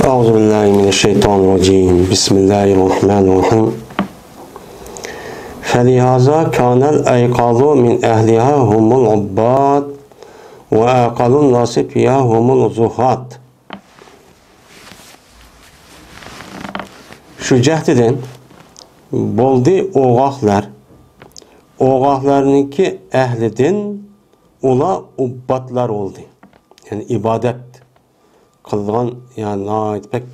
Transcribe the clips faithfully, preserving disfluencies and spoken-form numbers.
أعوذ بالله من الشيطان الرجيم. بسم الله الرحمن الرحيم. فلهذا كان الأيقاظ من أهلها هم العباد، وأعقل الناس فيها هم الزهاد. شۇ جەھەتتىن بولدى ئوغاقلار، ئوغاقلارنىڭكى ئەھلىدىن ئۇلار ئۇبباتلار بولدى. يەنى ئىبادەت قىلىدىغان، يەنى ناھايىتى بەك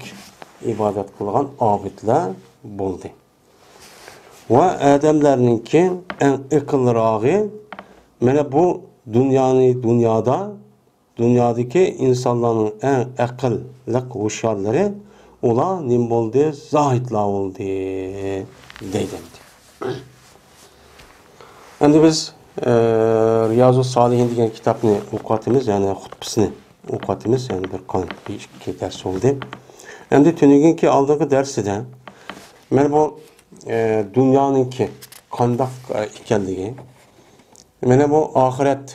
ئىبادەت قىلىدىغان ئابىدلار بولدى. ۋە ئادەملەرنىڭكى ئەڭ ئەقىللىراغى، مانا بۇ دۇنيانى، دۇنيادا، دۇنيادىكى ئىنسانلارنىڭ ئەڭ ئەقىللىق، ھوشيارلىرى، ئۇلار نېمە بولدى؟ زاھىدلار بولدى، دەيدۇ. ئەمدى بىز، ئە، رىيازۇ سالىھىن دېگەن كىتابنى ئوقۇۋاتىمىز، يەنى خۇتبىسىنى ئوقۇۋاتىمىز، يەنى بىر قان، بىر ئىككى دەرس بولدى. ئەمدى تۈنۈگۈنكى ئالدىنقى دەرسىدە مانا بۇ، ئە، دۇنيانىڭكى قانداق، ئە، ئىكەنلىكى، مانا بۇ ئاخىرەت،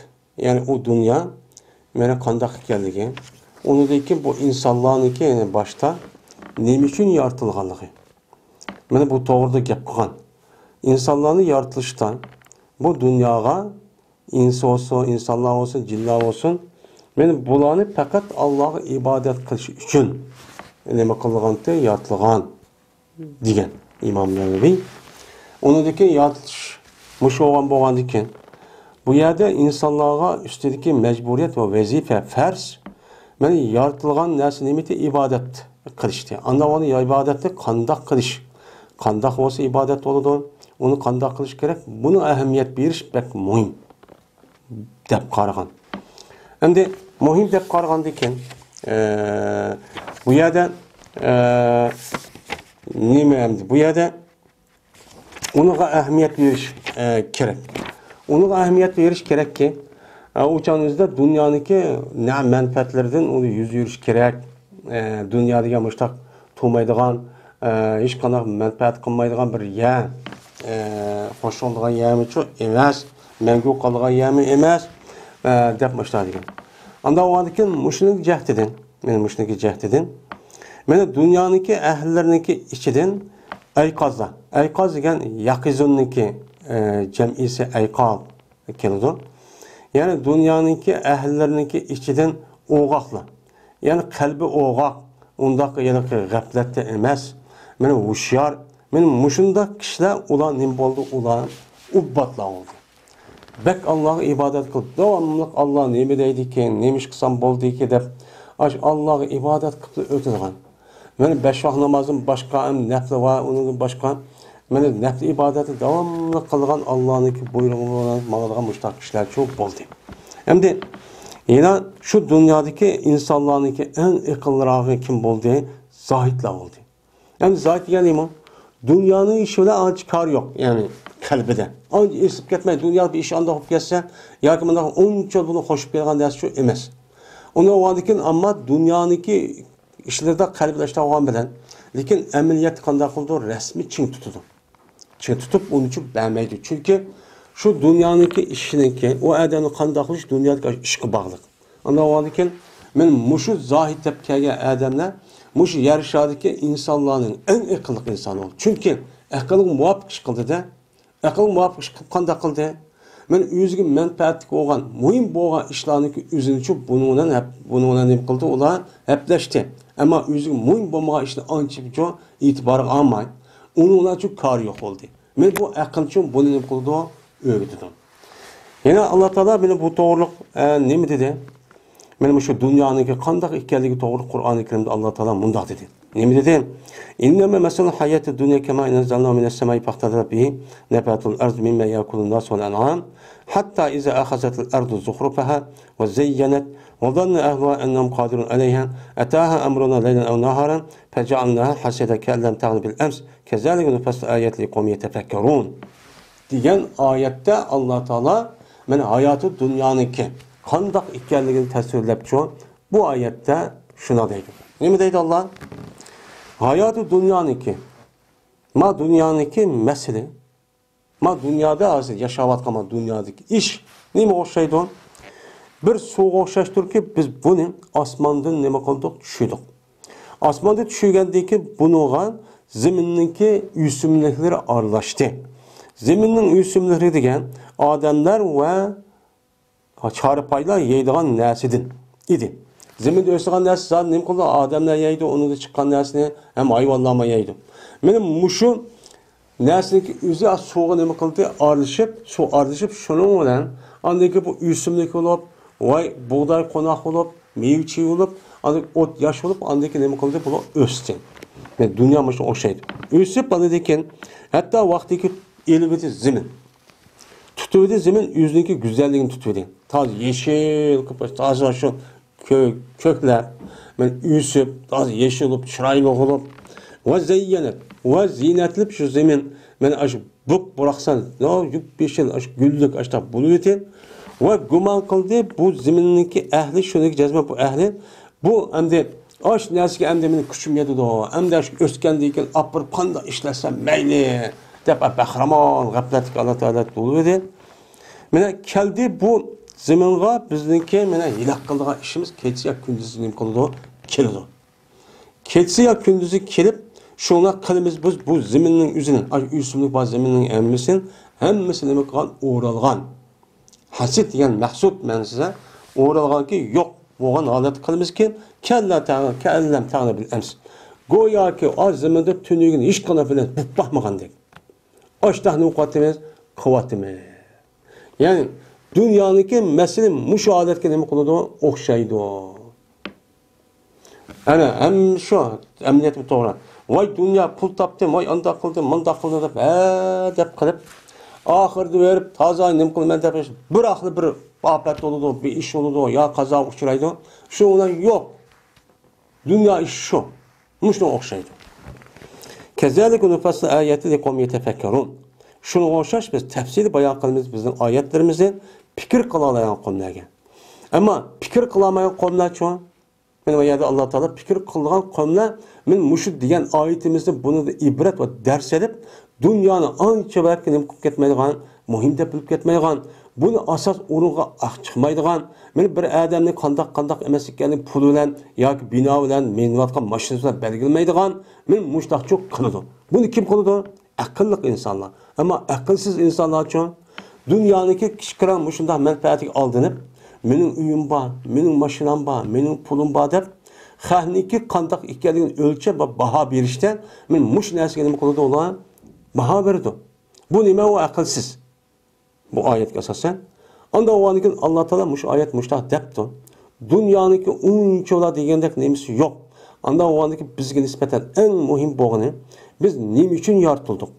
يەنى ئۇ دۇنيا مانا قانداق ئىكەنلىكى، ئۇنىڭدىن كېيىن بۇ ئىنسانلارنىڭكى، يەنى باشتا نېمە ئۈچۈن يارىتىلغانلىقى، مانا بۇ توغرىدا گەپ قىلغان. ئىنسانلارنى يارىتىلىشتا بۇ دۇنياغا ئىنس بولسۇن، ئىنسانلار بولسۇن، جىنلار بولسۇن، مانا بۇلارنى پەقەت ئاللاغا ئىبادەت قىلىش ئۈچۈن نېمە قىلغانتى؟ يارىتىلغان، دېگەن ئىمام نەۋەۋى. ئۇنىڭدىن كېيىن يارىتىلىش مۇشۇ بولغان، بولغاندىن كېيىن، بۇ يەردە ئىنسانلارغا ئۈستىدىكى مەجبۇرىيەت ۋە ۋەزىپە، پەرز، مانا يارىتىلغان نەرسە نېمىتى؟ ئىبادەت قىلىشتى. ئاندىن ئۇنى ئىبادەتنى قانداق قىلىش؟ قانداق بولسا ئىبادەت بولىدۇ؟ ئۇنى قانداق قىلىش كېرەك؟ بۇنىڭ ئەھمىيەت بېرىش بەك مۇھىم دەپ قارىغان. ئەمدى مۇھىم دەپ قارىغاندىن كېيىن، ئە، بۇ يەردە، ئە، نېمە ئەمدى؟ بۇ يەردە ئۇنىڭغا ئەھمىيەت بېرىش، ئە، كېرەك. ئۇنىڭغا ئەھمىيەت بېرىش كېرەككى، ئە، ئۇ چاغنىڭىزدا دۇنيانىڭكى نە مەنپەئەتلىرىدىن ئۇنى يۈز يۈرۈش كېرەك. ئە، دۇنيا دېگەن مۇشتاق تۇرمايدىغان، ئە، ھېچقانداق مەنپەئەت قىلمايدىغان بىر يەر، ئە، خوش بولىدىغان يەرمۇچۇ ئەمەس، مەڭگۈ قالىدىغان يەرمۇ ئەمەس، ئە، دەپ مۇشۇنداق دېگەن. ئانداق بولغاندىكىن مۇشۇنىڭ جەھىتىدىن، مانا مۇشۇنىڭكى جەھىتىدىن، مانا دۇنيانىڭكى ئەھلىلىرىنىڭكى ئىچىدىن ئەيقازلار، ئەيقاز دېگەن يەقىزۇننىڭكى، ئە، جەمئىسى ئەيقاز كېلىدۇ. يەنى دۇنيانىڭكى ئەھلىلىرىنىڭكى ئىچىدىن ئوغاقلار. يەنى قەلبى ئوغاق، ئۇنداق ھېلىقى غەپلەتتە ئەمەس. مانا ھوشيار، مانا مۇشۇنداق كىشىلەر ئۇلار نېمە بولدى؟ ئۇلار ئۇبباتلار بولدى. بەك ئاللاغا ئىبادەت قىلىپ، داۋاملىق ئاللا نېمە دەيدىكىن، نېمە ئىش قىلسام بولدىكى دەپ، ئاش ئاللاغا ئىبادەت قىلىپ ئۆتىدىغان. مانا بەش ۋاق نامازدىن باشقا، ھەم نەپلى بار، ئۇنىڭدىن باشقا، مانا نەپلى ئىبادەتنى داۋاملىق قىلىدىغان، ئاللانىڭكى بۇيرۇقى بىلەن ماڭىدىغان مۇشۇنداق كىشىلەرچۇ بولدى. ئەمدى يەنە شۇ دۇنيادىكى ئىنسانلارنىڭكى ئەڭ ئەقىللىراقى كىم بولدى؟ زاھىدلار بولدى. ئەمدى زاھىد دېگەن نېمە؟ دۇنيانىڭ ئىشى بىلەن ئانچە كارى يوق، يەنى قەلبىدە. ئانچە ئېسىپ كەتمەي، دۇنيادا بىر ئىش ئانداق بولۇپ كەتسە، ياكى مۇنداق ئۇنچە بۇنى قوشۇپ بېرىدىغان نەرسىچۇ ئەمەس. ئۇنىڭ بولغاندىن كېيىن، ئەمما دۇنيانىڭكى ئىشلىرىدا قەلبى ئىشلەۋالغان بىلەن، لېكىن ئەمەلىيەتتە قانداق قىلىدۇ؟ رەسمىي چىڭ تۇتىدۇ. چىڭ تۇتۇپ، ئۇنى چۈ بەرمەيدۇ. چۈنكى شۇ دۇنيانىڭكى ئىشىنىڭكى، ئۇ ئادەمنى قانداق قىلىش، دۇنيادىكى ئىشقا باغلىق. ئانداق بولغاندىكىن، مەن مۇشۇ زاھىد دەپ كەلگەن ئادەملەر مۇشۇ يەر شارىدىكى ئىنسانلارنىڭ ئەڭ ئەقىللىق ئىنسانى بولدى. چۈنكى ئەقىلگە مۇۋاپىق ئىش قىلدى-دە. ئەقىلگە مۇۋاپىق ئىش قىلىپ قانداق قىلدى؟ مەن ئۆزىگە مەنپەئەتلىك بولغان، مۇھىم بولغان ئىشلارنىڭكى ئۆزىنىچۇ بۇنىڭ بىلەن ھەپ-، بۇنىڭ بىلەن نېمە قىلدى؟ ئۇلار ھەپلەشتى. ئەمما ئۆزىگە مۇھىم بولمىغان ئىشنى ئانچە ئېتىبارغا ئالماي، ئۇنىڭ بىلەنچۇ كارى يوق بولدى. مەن بۇ ئەقىلچۇ بۇنى نېمە قىلىدۇ؟ ئۆگىتىدۇ. يەنە ئاللا تائالا مانا بۇ توغرۇلۇق، ئە، نېمە دېدى؟ مانا مۇشۇ دۇنيانىڭكى قانداق ئىكەنلىكى توغرىلىق قۇرئانى كەرىمدە ئاللا تائالا مۇنداق دېدى. نېمە دېدى؟ إنما مثل الحياة الدنيا كماء أنزلناه من السماء فاختلط به نبات الأرض مما يأكل الناس والأنعام حتى إذا أخذت الأرض زخرفها وزينت وظن أهلها أنهم قادرون عليها أتاها أمرنا ليلا أو نهارا فجعلناها حصيدا كأن لم تغن بالأمس كذلك نفصل الآيات لقوم يتفكرون. دېگەن ئايەتتە ئاللا تائالا مانا ھاياتى دۇنيانىڭكى قانداق ئىكەنلىكىنى تەسۋىرلەپچۇ، بۇ ئايەتتە شۇنداق دەيدۇ. نېمە دەيدۇ ئاللا؟ ھاياتى دۇنيانىڭكى، ما دۇنيانىڭكى مەسىلى، ما دۇنيادا ھازىر ياشاۋاتقان ما دۇنيادىكى ئىش نېمىگە ئوخشايدۇ؟ بىر سۇغا ئوخشاشتۇركى، بىز بۇنى ئاسماندىن نېمە قىلدۇق؟ چۈشۈردۇق. ئاسماندا چۈشۈرگەندىن كېيىن بۇنىڭغا زېمىننىڭكى ئۆسۈملۈكلىرى ئارىلاشتى. زېمىننىڭ ئۆسۈملۈكلىرى دېگەن ئادەملەر ۋە چارپايلار يەيدىغان نەرسىدىن ئىدى. زېمىندا ئۆسىدىغان نەرسە زادى نېمە قىلىدۇ؟ ئادەملەر يەيدۇ، ئۇنىڭدىن چىققان نەرسىنى ھەم ھايۋانلارمۇ يەيدۇ. مانا مۇشۇ نەرسىنىڭكى ئۆزى سۇغا نېمە قىلدى؟ ئارىلىشىپ، سۇ ئارىلىشىپ، شۇنىڭ بىلەن ئاندىن كېيىن بۇ ئۆسۈملۈك بولۇپ، ۋاي بۇغداي قوناق بولۇپ، مېۋە چىۋىن بولۇپ، ئاندىن كېيىن ئوت ياش بولۇپ، ئاندىن كېيىن نېمە قىلدى؟ بۇلار ئۆستى. مانا دۇنيا مۇشۇغا ئوخشايدۇ. ئۆسۈپ، ئاندىن كېيىن ھەتتا ۋاقتىكى ئېلىۋىدى زېمىن. تۇتۇۋىدى زېمىن، ئۆزىنىڭكى گۈزەللىكىنى تۇتۇۋىدى. تازا يېشىل قىلىپ، تازا شۇ كۆ-، كۆكلەپ، مانا ئۆسۈپ، تازا يېشىل بولۇپ، چىرايلىق بولۇپ، ۋە زەييەنەت، ۋە زىينەتلىپ شۇ زېمىن، مانا ئاشۇ بۇق-بۇراقسان، يۇپ-يېشىل، ئاشۇ گۈللۈك، ئاشۇنداق بولۇۋېتىپ، ۋە گۇمان قىلدى، بۇ زېمىننىڭكى ئەھلى، شۇنىڭكى جەزمەن بۇ ئەھلى، بۇ ئەمدى ئاش نەرسىگە ئەمدى مېنىڭ كۈچۈم يەتىدۇ، ئەمدى ئاشۇ ئۆسكەندىن كېيىن ئاپىرىپ قانداق ئىشلەتسەم مەيلى، دەپ بەخىرامان، غەپلەتتىكى ھالەتتە بولۇۋىدى. مانا كەلدى بۇ زېمىنغا بىزنىڭكى مانا ھېلىقى قىلىدىغان ئىشىمىز كېچە يا كۈندۈزى نېمە قىلىدۇ؟ كېلىدۇ. كېچە يا كۈندۈزى كېلىپ، شۇڭا قىلىمىز بىز بۇ زېمىننىڭ ئۆزىنى، ئاشۇ ئۆسۈملۈك بار زېمىننىڭ ھەممىسىنى، ھەممىسى نېمە قىلغان؟ ئورالغان. ھاسىد دېگەن مەھسۇد مەنىسىدە ئورالغانكى يوق بولغان ھالەتتە قىلىمىزكى، كەللە تەغ-، كەللەم تەغلە بىل ئەمس. گوياكى ئا زېمىندا تۈنۈگۈن ھېچقانداق بىلەن بۇق باقمىغاندەك. ئاشتاقنى ئوقۇۋاتىمىز، قىلىۋاتىمىز. يەنى دۇنيانىڭكى مەسىلە مۇشۇ ھالەتكە نېمە قىلىدۇ؟ ئوخشايدۇ. ئەنە، ھەم شۇ ئەمەلىيەتمۇ توغرا. ۋاي دۇنيا پۇل تاپتىم، ۋاي ئانداق قىلدىم، مۇنداق قىلدىم دەپ، ھە دەپ قىلىپ، ئاخىرىدا بېرىپ تازا نېمە قىلىمەن دەپ، بىر ئاخىرى بىر ئاپەت بولىدۇ، بىر ئىش بولىدۇ، يا قازاغا ئۇچرايدۇ. شۇ بىلەن يوق. دۇنيا ئىشى شۇ. مۇشۇنىڭغا ئوخشايدۇ. كەززالىكە نۇفەسسىلۇ ئاياتى لىقەۋمىن يەتەفەككەرۇن. شۇنىڭغا ئوخشاش بىز تەپسىلىي بايان قىلىمىز بىزنىڭ ئايەتلىرىمىزنى پىكىر قىلالايدىغان قوملارغا. ئەمما پىكىر قىلالمايدىغان قوملارچۇ؟ مانا بۇ يەردە ئاللا تائالا پىكىر قىلىدىغان قوملار، مانا مۇشۇ دېگەن ئايىتىمىزدىن بۇنىڭدىن ئىبرەت ۋە دەرس ئېلىپ، دۇنيانى ئانچە بەك نېمە قىلىپ كەتمەيدىغان، مۇھىم دەپ بىلىپ كەتمەيدىغان، بۇنى ئاساس ئورۇنغا ئاق چىقمايدىغان، مانا بىر ئادەمنى قانداق، قانداق ئەمەس ئىكەنلىكى پۇلى بىلەن ياكى بىنا بىلەن، مىنىۋاتقان ماشىنىسى بىلەن بەلگىلىمەيدىغان، مانا مۇشۇنداقچۇ قىلىدۇ. بۇنى كىم قىلىدۇ؟ ئەقىللىق ئىنسانلار. ئەمما ئەقىلسىز ئىنسانلارچۇ؟ دۇنيانىڭكى كىچىك كىرا مۇشۇنداق مەنپەئەتىگە ئالدىنىپ، مېنىڭ ئۆيۈم بار، مېنىڭ ماشىنام بار، مېنىڭ پۇلۇم بار دەپ، خەقنىڭكى قانداق ئىكەنلىكىنى ئۆلچەپ ۋە باھا بېرىشتە، مانا مۇشۇ نەرسىگە نېمە قىلىدۇ ئۇلار؟ باھا بېرىدۇ. بۇ نېمە؟ ئۇ ئەقىلسىز. بۇ ئايەتكە ئاساسەن. ئانداق بولغاندىن كېيىن ئاللا تائالا مۇشۇ ئايەت مۇشۇنداق دەپتۇ. دۇنيانىڭكى ئۇنچىۋالا دېگەندەك نېمىسى يوق. ئانداق بولغاندىن كېيىن بىزگە نىسبەتەن ئەڭ مۇھىم بولغىنى، بىز نېمە ئۈچۈن يارىتىلدۇق؟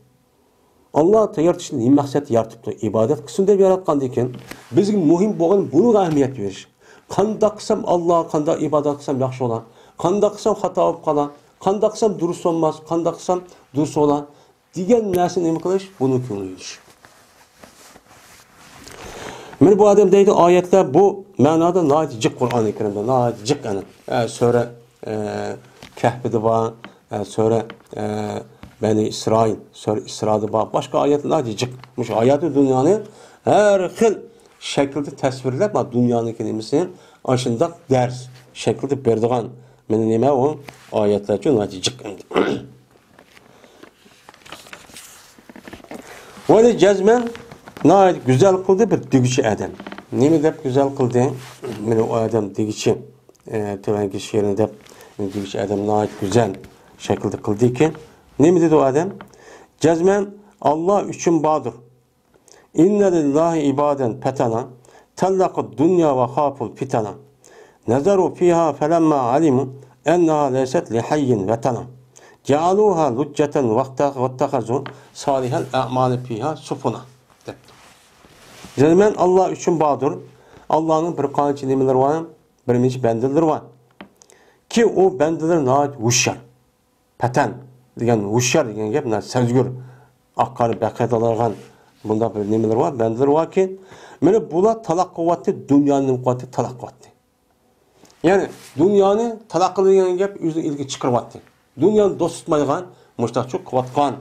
ئاللا يارىتىشنى نېمە مەقسەتتە يارىتىپتۇ؟ ئىبادەت قىلسۇن دەپ ياراتقاندىن كېيىن، بىزگە مۇھىم بولغىنى بۇنىڭغا ئەھمىيەت بېرىش. قانداق قىلسام ئاللاغا، قانداق ئىبادەت قىلسام ياخشى بولا؟ قانداق قىلسام خاتا بولۇپ قالا؟ قانداق قىلسام دۇرۇس بولماس؟ قانداق قىلسام دۇرۇس بولا؟ دېگەن نەرسىنى نېمە قىلىش؟ بۇنى كۆڭۈل بۆلۈش. مانا بۇ ئادەم دەيدۇ، ئايەتلەر بۇ مەنادا ناھايىتى جىق، قۇرئانى كەرىمدە ناھايىتى جىق، ئەنە، ئە، سۈرە، ئە، كەھپىدە بار، ئە، سۈرە، ئە، بەنى ئىسرائىل، سۈرە ئىسرادا بار، باشقا ئايەتلەر ناھايىتى جىق. مۇشۇ ھاياتىي دۇنيانى ھەر خىل شەكىلدە تەسۋىرلەپ، ما دۇنيانىڭكى نېمىسى ئاشۇنداق دەرس شەكلىدە بېرىدىغان، مانا نېمە ئۇ ئايەتلەرچۇ ناھايىتى جىق ئەمدى. ۋالى جەزمەن ناھايىتى گۈزەل قىلدى بىر دېگۈچى ئادەم. نېمە دەپ گۈزەل قىلدى؟ مانا ئۇ ئادەم دېگۈچى، ئە، تۆۋەنكى شېئىرنى دەپ دېگۈچى ئادەم ناھايىتى گۈزەل شەكىلدە قىلدىكى. نېمە دېدى ئۇ ئادەم؟ جەزمەن ئاللا ئۈچۈن باردۇر. إن لله عبادا فتنا، طلقوا الدنيا وخافوا الفتنا، نظروا فيها فلما علموا أنها ليست لحي وطنا، جعلوها لجة واتخ-، واتخذوا صالح الأعمال فيها سفنا، دەپتۇ. جەزمەن ئاللا ئۈچۈن باردۇر. ئاللانىڭ بىر قانچە نېمىلىرى بار، بىر نەچچە بەندىلىرى بار. كى ئۇ بەندىلىرى ناھايىتى ھوشيار. پەتەن دېگەن ھوشيار دېگەن گەپ، مانا سەزگۈر، ئاق-قارا بەخت ئالىدىغان بۇنداق بىر نېمىلىرى بار، بەندىلىرى باركى، مانا بۇلار تالاق قىلىۋاتتى دۇنيانى، نېمە قىلىۋاتتى؟ تالاق قىلىۋاتتى. يەنى دۇنيانى تالاق قىلىدىغان گەپ ئۆزىنىڭ ئىلكىگە چىقىرىۋاتتى. دۇنيانى دوست تۇتمايدىغان مۇشۇنداقچۇ قىلىۋاتقان.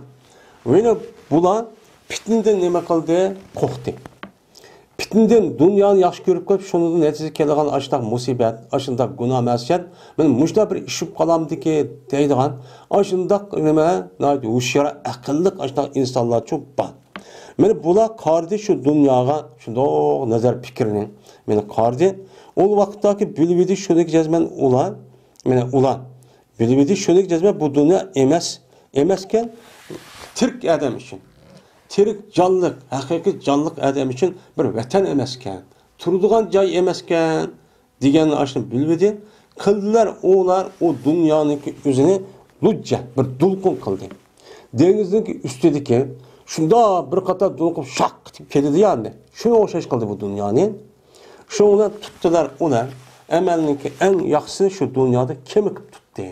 مانا بۇلار پىتنىدىن نېمە قىلدى؟ قورقتى. ئىككىنچىدىن، دۇنيانى ياخشى كۆرۈپ قويۇپ، شۇنىڭدىن نەتىجىگە كېلىدىغان ئاشۇنداق مۇسىبەت، ئاشۇنداق گۇناھ مەسىيەت، مەن مۇشۇنداق بىر ئىش بولۇپ قالامدىكى دەيدىغان ئاشۇنداق نېمە، ناھايىتى ھوشيار، ئەقىللىق ئاشۇنداق ئىنسانلارچۇ بار. مانا بۇلار قارىدى شۇ دۇنياغا، شۇنداق نەزەر پىكىرنى مانا قارىدى. ئۇ ۋاقىتتاكى بىلىۋىدى شۇنىڭكى جەزمەن ئۇلار، مانا ئۇلار بىلىۋىدى شۇنىڭكى جەزمەن بۇ دۇنيا ئەمەس، ئەمەسكەن، تىرىك ئادەم ئۈچۈن. تىرىك جانلىق، ھەقىقىي جانلىق ئادەم ئۈچۈن بىر ۋەتەن ئەمەسكەن، تۇرىدىغان جاي ئەمەسكەن دېگەننى ئاشۇنى بىلىۋىدى. قىلدىلار ئۇلار ئۇ دۇنيانىڭكى ئۆزىنى لۇججە، بىر دولقۇن قىلدى. دېڭىزنىڭكى ئۈستىدىكى شۇنداق بىر قاتار دولقۇن شاق ئېتىپ كېتىدۇ يا ئەمدى. شۇنىڭغا ئوخشاش قىلدى بۇ دۇنيانى. شۇنىڭ بىلەن تۇتتىلار ئۇلار. ئەمەلنىڭكى ئەڭ ياخشىسىنى شۇ دۇنيادا كېمە قىلىپ تۇتتى.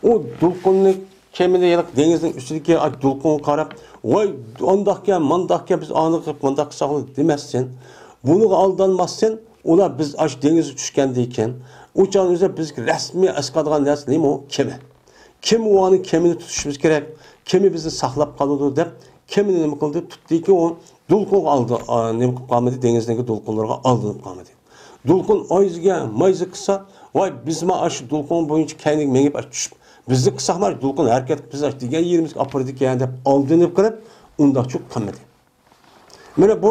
ئۇ دولقۇننى كېمىدە يا دېڭىزنىڭ ئۈستىدىكى دولقۇنغا قاراپ، ۋاي، ئانداقكەن، مانداقكەن، بىز ئانى قىلىپ، مانداق قىلساق دېمەستىن، بۇنىڭغا ئالدانماستىن، ئۇلار بىز ئاشۇ دېڭىزغا چۈشكەندىن كېيىن، ئۇ چاغنىڭ ئۆزىدە بىزگە رەسمىي ئەسقاتىدىغان نەرسە نېمە ئۇ؟ كېمە. كېمە بولغاندا كېمىنى تۇتۇشىمىز كېرەك. كېمە بىزنى ساقلاپ قالىدۇ دەپ، كېمىنى نېمە قىلدى؟ تۇتتىكى ئۇ دولقۇنغا ئالدى، ئا، نېمە قىلىپ قالمىدى؟ دېڭىزنىڭكى دولقۇنلىرىغا ئالدىنىپ قالمىدى. دولقۇن ئايزىگە مايزا قىلسا، ۋاي، بىزمۇ ئاشۇ دولقۇن بويىچە كەينىگە مېڭىپ ئاشۇ چۈشۈپ، بىزنى قىلساقمۇ ئاشۇ دولقۇن ھەرىكەت قىلىپ، بىز ئاشۇ دېگەن يېرىمىزگە ئاپىرىدىكەن دەپ ئالدىنىپ قېلىپ، ئۇنداقچۇ قىلمىدى. مانا بۇ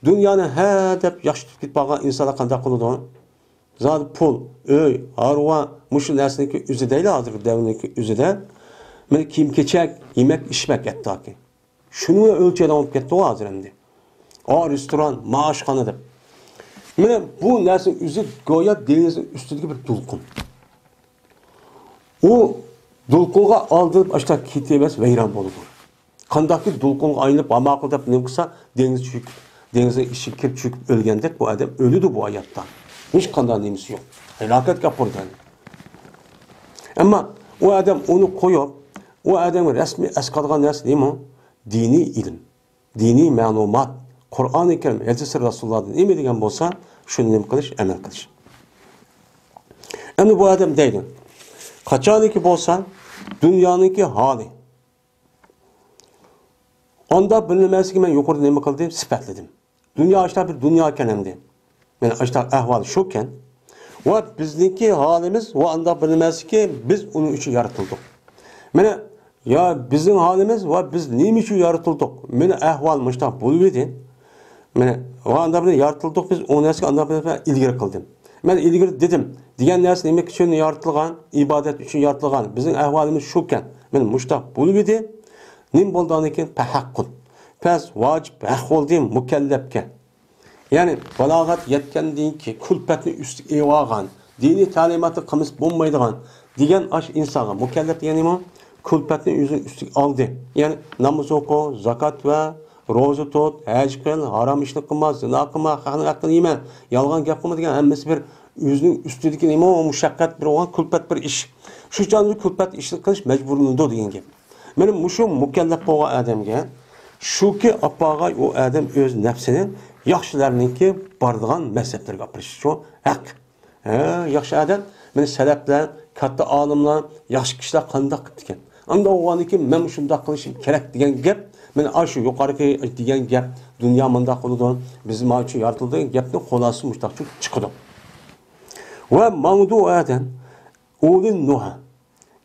دۇنيانى ھە دەپ ياخشى تۇتۇپ كېتىپ قالغان ئىنسانلار قانداق قىلىدۇ؟ زادى پۇل، ئۆي، ھارۋا، مۇشۇ نەرسىنىڭكى ئۆزىدەيلا، ھازىرقى دەۋرنىڭكى ئۆزىدە. مانا كىيىم-كېچەك، يېمەك-ئىچمەك ھەتتاكى. شۇنى ئۆلچەيدىغان بولۇپ كەتتىغۇ ھازىر ئەمدى. ئا، رېستوران، ما ئاشخانا دەپ. مانا بۇ نەرسە ئۆزى گويا دېڭىزنىڭ ئۈستىدىكى بىر دولقۇن. ئۇ دولقۇنغا ئالدىنىپ ئاشۇنداق كېتىۋەرسە ۋەيران بولىدۇ. قانداقكى دولقۇنغا ئايلىنىپ ھاماقىلداپ نېمە قىلسا، دېڭىز چۆكۈپ، دېڭىزنىڭ ئىچىگە كىرىپ چۆكۈپ ئۆلگەندەك بۇ ئادەم ئۆلىدۇ بۇ ھاياتتا. ھېچقانداق نېمىسى يوق. ھالاكەتكە ئاپىرىدۇ. ئەمما ئۇ ئادەم ئۇنى قويۇپ، ئۇ ئادەمگە رەسمىي ئەسقاتىدىغان نەرسە نېمە؟ دىنىي ئىلىم، دىنىي مەلۇمات، قۇرئانى كەرىم، ھەدىسى رەسۇلۇللاھدىن نېمە دېگەن بولسا، شۇنى نېمە قىلىش، ئەمەل قىلىش. ئەمدى بۇ ئادەم دەيدۇ، قاچانكى بولسا دۇنيانىڭكى ھالى، ئاندا بىلىنمەسلىكى مەن يۇقىرىدا نېمە قىلدىم؟ سۈپەتلىدىم. دۇنيا ئاشتا بىر دۇنيا ئىكەن ئەمدى. مانا ئاشتا ئەھۋال شۇكەن. ۋە بىزنىڭكى ھالىمىز ۋە ئاندا بىلىنمەسلىكى بىز ئۇنىڭ ئۈچۈن يارىتىلدۇق. مانا يا بىزنىڭ ھالىمىز ۋە بىز نېمە ئۈچۈن يارىتىلدۇق؟ مانا ئەھۋال مۇشتاق بولۇۋىدى. مانا ۋە ئاندا بىلەن يارىتىلدۇق بىز، ئۇ نەرسىگە ئاندا بىلەن ئىلگىرى قىلدىم. مەن ئىلگىرى دېدىم، دېگەن نەرسە نېمە ئۈچۈن يارىتىلغان؟ ئىبادەت ئۈچۈن يارىتىلغان. بىزنىڭ ئەھۋالىمىز شۇكەن. مانا مۇشتاق بولۇۋىدى. نېمە بولدى ئاندىن كېيىن؟ پەھەققۇن. پەس ۋاجىپ ھەق بولدى مۇكەللەپكە. يەنى بالاغەت يەتكەندىن كېيىن كۈلپەتنى ئۈستىگە ئېلىۋالغان، دىنىي تەلىماتنى قىلمىسا بولمايدىغان دېگەن ئاشۇ ئىنسانغا مۇكەللەپ دېگەن نېمە؟ كۈلپەتنى ئۆزىنىڭ ئۈستىگە ئالدى. يەنى ناماز ئوقۇ، زاكات ۋە روزا تۇت، ھەج قىل، ھارام ئىشنى قىلما، زىنا قىلما، خەقنىڭ ھەققىنى يېمە، يالغان گەپ قىلما دېگەن ھەممىسى بىر ئۆزىنىڭ ئۈستىدىكى نېمە، مۇشەققەت بىر بولغان كۈلپەت بىر ئىش. شۇ چاغدا كۈلپەت ئىشنى قىلىش مەجبۇرلىنىدۇ دېگەن گەپ. مانا مۇشۇ مۇكەللەپ بولغان ئادەمگە شۇكى ئاپارغاي ئۇ ئادەم ئۆز نەپسىنى ياخشىلارنىڭكى بارىدىغان مەزھەپلەرگە ئاپىرىش شۇ ھەق. ھە، ياخشى ئادەم، مانا سەلەپلەر، كاتتا ئالىملار، ياخشى كىشىلەر قانداق قىپتىكەن. ئانداق بولغاندىن كېيىن مەن شۇنداق قىلىشىم كېرەك دېگەن گەپ، مانا ئاشۇ يۇقىرىقى دېگەن گەپ، دۇنيا مۇنداق بولىدۇ، بىز ما ئۈچۈن يارىتىلدى دېگەن گەپنىڭ خۇلاسىسى مۇشۇنداق چىقىدۇ. ۋە ماڭىدۇ ئۇ ئادەم، ئۇلى نۇھا.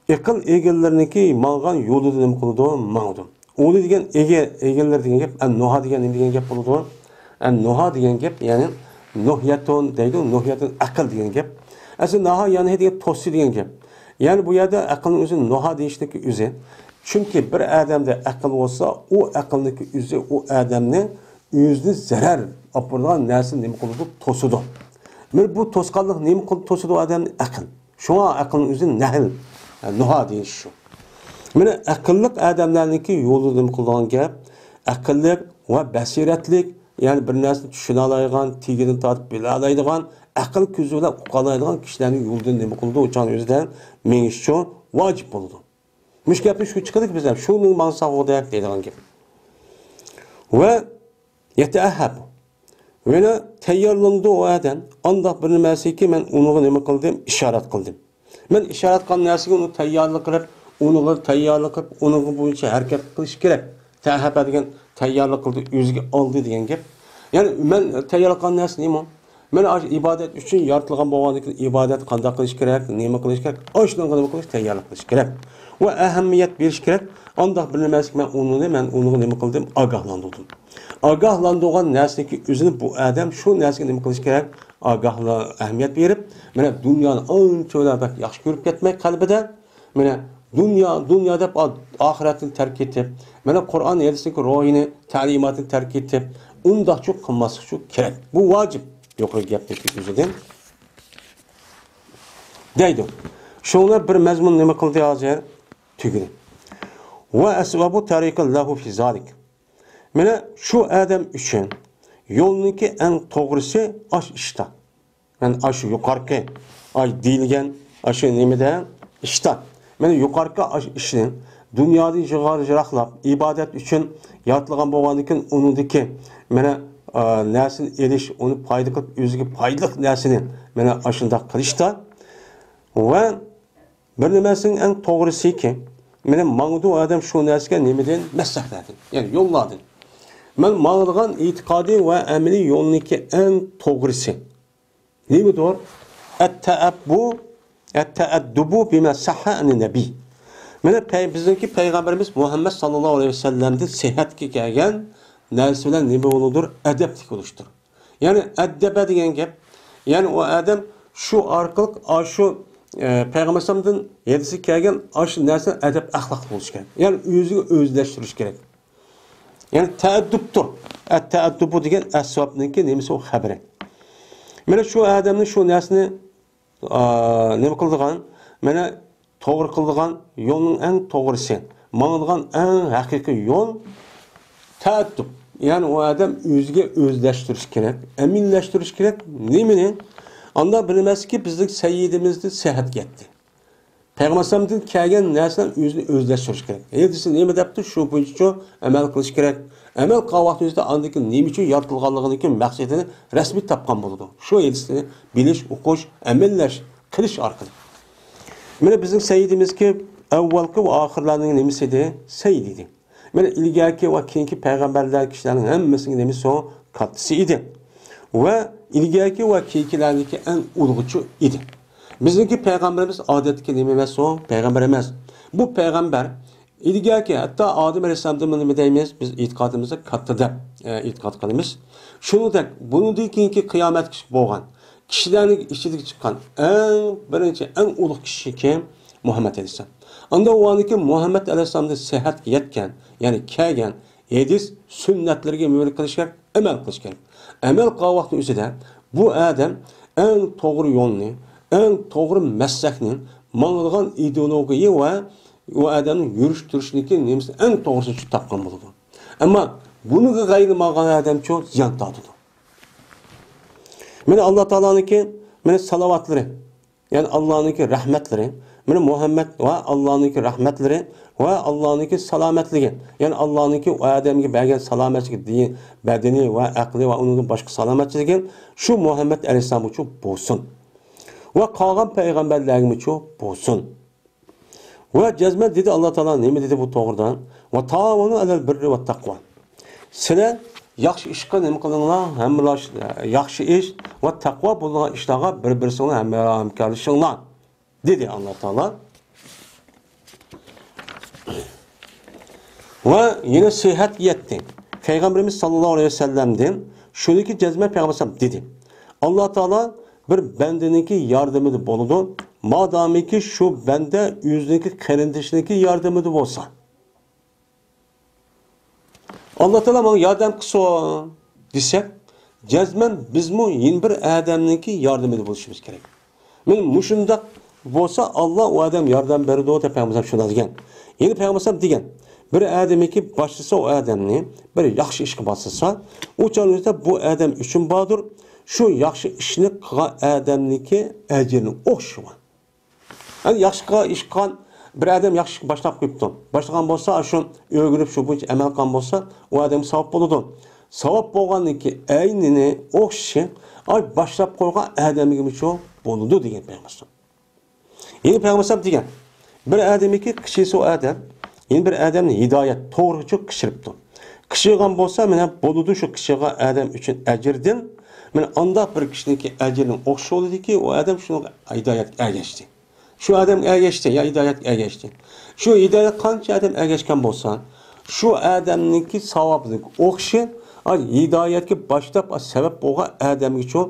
ئەقىل ئىگىلىرىنىڭكى ماڭغان يولىدا نېمە قىلىدۇ؟ ماڭىدۇ. ئۇلى دېگەن ئىگە، ئىگىلىرى دېگەن گەپ، ئەن نۇھا دېگەن نېمە دېگەن گەپ بولىدۇ؟ ئەن نۇھا دېگەن گەپ، يەنى نۇھيەتۇن دەيدۇ، نۇھيەتۇن ئەقىل دېگەن گەپ. ئەسلى ناھا يەنى دېگەن توسى دېگەن گەپ. يەنى بۇ يەردە ئەقىلنىڭ ئۆزى نۇھا دېيىشنىڭكى ئۆزى. چۈنكى بىر ئادەمدە ئەقىل بولسا، ئۇ ئەقىلنىڭكى ئۆزى ئۇ ئادەمنى ئۆزىنى زەرەر ئاپىرىدىغان نەرسىنى نېمە قىلىدۇ؟ توسىدۇ. مانا بۇ توسقانلىق نېمە قىلىپ توسىدۇ ئادەمنى؟ ئەقىل. شۇڭا ئەقىلنىڭ ئۆزى نەھل، نۇھا دېيىش شۇ. مانا ئەقىللىق ئادەملەرنىڭكى يولىدا نېمە قىلىدىغان گەپ؟ ئەقىللىق ۋە بەسىرەتلىك، يەنى بىر نەرسىنى چۈشىنەلەيدىغان، تېگىدىن تارتىپ بىلەلەيدىغان، ئەقىل كۆزى بىلەن ئۇقالايدىغان كىشىلەرنىڭ يولىدىن نېمە قىلىدۇ؟ ئۇ چاغنىڭ ئۆزىدە مېڭىشچۇ ۋاجىپ بولىدۇ. مۇشۇ گەپنى شۇ چىقىدۇكى بىز ھەم، شۇنى ماڭساغۇ دەپ دەيدىغان گەپ. ۋە يەتەئەھھەب. ۋەنە تەييارلىنىدۇ ئۇ ئادەم. ئانداق بىر نېمەسىكى مەن ئۇنىڭغا نېمە قىلدىم؟ ئىشارەت قىلدىم. مەن ئىشارەت قىلغان نەرسىگە ئۇنى تەييارلىق قىلىپ، ئۇنىڭغا تەييارلىق قىلىپ، ئۇنىڭغا بويىچە ھەرىكەت قىلىش كېرەك. تەئەھھەبە دېگەن تەييارلىق قىلدى، ئۆزىگە ئالدى دېگەن گەپ. يەنى مەن تەييارلىغان نەرسە نېمە؟ مانا ئاشۇ ئىبادەت ئۈچۈن يارىتىلغان بولغاندىكىن ئىبادەت قانداق قىلىش كېرەك، نېمە قىلىش كېرەك، ئاشۇنىڭغا نېمە قىلىش، تەييارلىق قىلىش كېرەك. ۋە ئەھمىيەت بېرىش كېرەك. ئانداق بىر نېمە ئەمەسكى، مەن ئۇنى، مەن ئۇنىڭغا نېمە قىلدىم؟ ئاگاھلاندۇردۇم. ئاگاھلاندۇرغان نەرسىنىڭكى ئۆزىنى بۇ ئادەم شۇ نەرسىگە نېمە قىلىش كېرەك؟ ئاگاھلا-، ئەھمىيەت بېرىپ، مانا دۇنيانى ئانچە بەك ياخشى كۆرۈپ كەتمەي قەلبىدە، مانا دۇنيا، دۇنيا دەپ ئا-، ئاخىرەتنى تەرك ئېتىپ، مانا قۇرئان ھەدىسنىڭكى روھىنى، تەلىماتىنى تەرك ئېتىپ، ئۇنداقچۇ قىلماسلىقچۇ كېرەك. بۇ ۋاجىپ. يۇقىرى گەپنىڭكى ئۆزىدىن دەيدۇ. شۇڭلار بىر مەزمۇن نېمە قىلدى ھازىر؟ تۈگىدى. ۋە ئەسۋەبۇ تەرىقىن لەھۇ فى زالىك. مانا شۇ ئادەم ئۈچۈن يولنىڭكى ئەڭ توغرىسى ئاش ئىشتا. مانا ئاشۇ يۇقارقى، ئاي دېيىلگەن ئاشۇ نېمىدە؟ ئىشتا. مانا يۇقارقى ئاشۇ ئىشنى دۇنيادىن يىغار-، يىراقلاپ، ئىبادەت ئۈچۈن يارىتىلغان بولغاندىكىن ئۇنىڭدىكى مانا، ئا، نەرسىنى ئېلىش، ئۇنى پايدا قىلىپ، ئۆزىگە پايدىلىق نەرسىنى مانا ئاشۇنداق قىلىشتا. ۋە بىر نېمىسىنىڭ ئەڭ توغرىسىكى، مانا ماڭىدۇ ئادەم شۇ نەرسىگە نېمىدىن؟ مەسلەكلەردىن، يەنى يوللاردىن. مانا ماڭىدىغان ئېتىقادىي ۋە ئەمەلىي يولنىڭكى ئەڭ توغرىسى نېمىدۇر؟ ئەتتەئەببۇ، ئەتتەئەددۇبۇ بىما سەھھە ئەنىن نەبىي. مانا پەي-، بىزنىڭكى پەيغەمبىرىمىز مۇھەممەد ساللاللاھۇ ئەلەيھى ۋەسەللەمدىن سىھھەتكە كەلگەن نەرسە بىلەن نېمە بولىدۇ؟ ئەدەپلىك بولۇشتۇر. يەنى ئەدەبە دېگەن گەپ، يەنى ئۇ ئادەم شۇ ئارقىلىق ئاشۇ، ئە، پەيغەمبەر ئەلەيھىسسالامدىن ھەدىسى كەلگەن ئاشۇ نەرسە ئەدەپ ئەخلاقلىق بولۇشى كېرەك. يەنى ئۆزىگە ئۆزلەشتۈرۈش كېرەك. يەنى تەئەددۇپتۇر. ئەت-تەئەددۇبۇ دېگەن ئەسۋابنىڭكى نېمىسى، ئۇ خەبىرى. مانا شۇ ئادەمنى شۇ نەرسىنى، ئا، نېمە قىلىدىغان؟ مانا توغرا قىلىدىغان يولنىڭ ئەڭ توغرىسى، ماڭىدىغان ئەڭ ھەقىقىي يول تەئەددۇپ. يەنى ئۇ ئادەم ئۆزىگە ئۆزلەشتۈرۈش كېرەك، ئەمىنلەشتۈرۈش كېرەك. نېمىنى؟ ئاندا بىلمەسكى بىزنىڭ سەييىدىمىزدىن سىھھەت كەتتى. پەيغەمبەر ئەلەيھىسسالامدىن كەلگەن نەرسىلەر ئۆزىنى ئۆزلەشتۈرۈش كېرەك. ھەدىسى نېمە دەپتۇ؟ شۇ بويىچە ئەمەل قىلىش كېرەك. ئەمەل قىلغان ۋاقتىمىزدا ئاندىن كېيىن نېمە ئۈچۈن يارىتىلغانلىقىنىڭكى مەقسىتىنى رەسمىي تاپقان بولىدۇ. شۇ ھەدىسنى بىلىش، ئوقۇش، ئەمەللەش، قىلىش ئارقىلىق. مانا بىزنىڭ سەييىدىمىزكى ئەۋۋەلقى ۋە ئاخىرلارنىڭ نېمىسى ئىدى؟ سەييىدى ئىدى. مانا ئىلگەركى ۋە كېيىنكى پەيغەمبەرلەر كىشىلەرنىڭ ھەممىسىنىڭ نېمىسى ئۇ؟ كاتتىسى ئىدى. ۋە ئىلگەركى ۋە كېيىنكىلەرنىڭكى ئەڭ ئۇلۇغىچۇ ئىدى. بىزنىڭكى پەيغەمبىرىمىز ئادەتتىكى نېمە ئەمەس ئۇ؟ پەيغەمبەر ئەمەس. بۇ پەيغەمبەر ئىلگەركى، ھەتتا ئادەم ئەلەيھىسسالامدىن نېمە دەيمىز؟ بىز ئېتىقادىمىزدا كاتتا دەپ، ئە، ئېتىقاد قىلىمىز. شۇنىڭدەك بۇنىڭدىن كېيىنكى قىيامەتكىچە بولغان كىشىلەرنىڭ ئىچىدىن چىققان ئەڭ بىرىنچى، ئەڭ ئۇلۇغ كىشى كىم؟ مۇھەممەد ئەلەيھىسسالام. ئاندا ئۇ ئاندىكى مۇھەممەد ئەلەيھىسسالامدىن سىھھەتكە يەتكەن، يەنى كەلگەن ھەدىس سۈننەتلىرىگە ئەمەل قىلىش كېرەك، ئەمەل قىلىش كېرەك. ئەمەل قىلغان ۋاقتىنىڭ ئۆزىدە بۇ ئادەم ئەڭ توغرا يولنى، ئەڭ توغرا مەسلەكنى، ماڭىدىغان ئىدېئولوگىيە ۋە ئۇ ئادەمنىڭ يۈرۈش تۇرۇشىنىڭكى نېمىسى ئەڭ توغرىسىنى شۇ تاپقان بولىدۇ. ئەمما بۇنىڭغا غەيرىي ماڭغان ئادەمچۇ زىيان تارتىدۇ. مانا ئاللا تائالانىڭكى مانا سالاۋاتلىرى، يەنى ئاللانىڭكى رەھمەتلىرى، مانا مۇھەممەد ۋە ئاللانىڭكى رەھمەتلىرى ۋە ئاللانىڭكى سالامەتلىكى، يەنى ئاللانىڭكى ئۇ ئادەمگە بەرگەن سالامەتلىكى، دىن، بەدىنى ۋە ئەقلى ۋە ئۇنىڭدىن باشقا سالامەتچىلىكى شۇ مۇھەممەد ئەلەيھىسسالامغىچۇ بولسۇن. ۋە قالغان پەيغەمبەرلەرگىمۇچۇ بولسۇن. ۋە جەزمەن دېدى، ئاللا تائالا نېمە دېدى بۇ توغرىدا؟ ۋە تائاۋانۇ ئەلەل بىررى ۋە تەقۋا. سىلەر ياخشى ئىشقا نېمە قىلىڭلار؟ ھەمراھ، ياخشى ئىش ۋە تەقۋا بولىدىغان ئىشلارغا بىر-بىرسىڭلار ھەمراھ، ھەمكارلىشىڭلار، دېدى ئاللا تائالا. ۋە يەنە سىھھەت يەتتى. پەيغەمبىرىمىز ساللاللاھۇ ئەلەيھى ۋەسەللەمدىن شۇنىكى جەزمەن پەيغەمبەر دېدى، ئاللا تائالا بىر بەندىنىڭكى ياردىمىدە بولىدۇ، مادامىكى شۇ بەندە ئۆزىنىڭكى قېرىندىشىنىڭكى ياردىمىدە بولسا. ئاللا تائالا ماڭا ياردەم قىلسۇن دېسەك، جەزمەن بىزمۇ يەنە بىر ئادەمنىڭكى ياردىمىدە بولۇشىمىز كېرەك. مانا مۇشۇنداق بولسا، ئاللا ئۇ ئادەم ياردەم بېرىدۇ دەپ پەيغەمبەر شۇنداق دېگەن. يەنە پەيغەمبەر دېگەن، بىر ئادەمكى باشلىسا ئۇ ئادەمنى، بىر ياخشى ئىشقا باشلىسا، ئۇ چاغدا بۇ ئادەم ئۈچۈن باردۇر، شۇ ياخشى ئىشنى قىلغان ئادەمنىڭكى ئەجرىنىڭ ئوخشىشى بار. يەنى ياخشى قىلغان ئىش قىلغان بىر ئادەم ياخشى ئىشقا باشلاپ قويۇپتۇ. باشلىغان بولسا، شۇ ئۆگىنىپ شۇ بويىچە ئەمەل قىلغان بولسا، ئۇ ئادەمگە ساۋاب بولىدۇ. ساۋاب بولغاندىكى ئەينىنى ئوخشىشى، ئاي باشلاپ قويغان ئادەمگىمۇ شۇ بولىدۇ دېگەن پەيغەمبەر. يەنە پەيغەمبەر دېگەن، بىر ئادەمكى قىچىسى ئۇ ئادەم، يەنە بىر ئادەمنى ھىدايەت، توغرىغا چۈشۈرۈپتۇ. قىچىغان بولسا، مانا بولىدۇ شۇ قىچىغان ئادەم ئۈچۈن ئەجىردىن، مانا ئانداق بىر كىشىنىڭكى ئەجرىنىڭ ئوخشىشى بولىدۇكى، ئۇ ئادەم شۇنىڭغا ھىدايەتكە ئەگەشتى. شۇ ئادەم ئەگەشتى، يا ھىدايەتكە ئەگەشتى. شۇ ھىدايەت قانچە ئادەم ئەگەشكەن بولسا، شۇ ئادەمنىڭكى ساۋابىنىڭ ئوخشىشى، ئا، ھىدايەتكە باشلاپ، ئا، سەۋەب بولغان ئادەمگىچۇ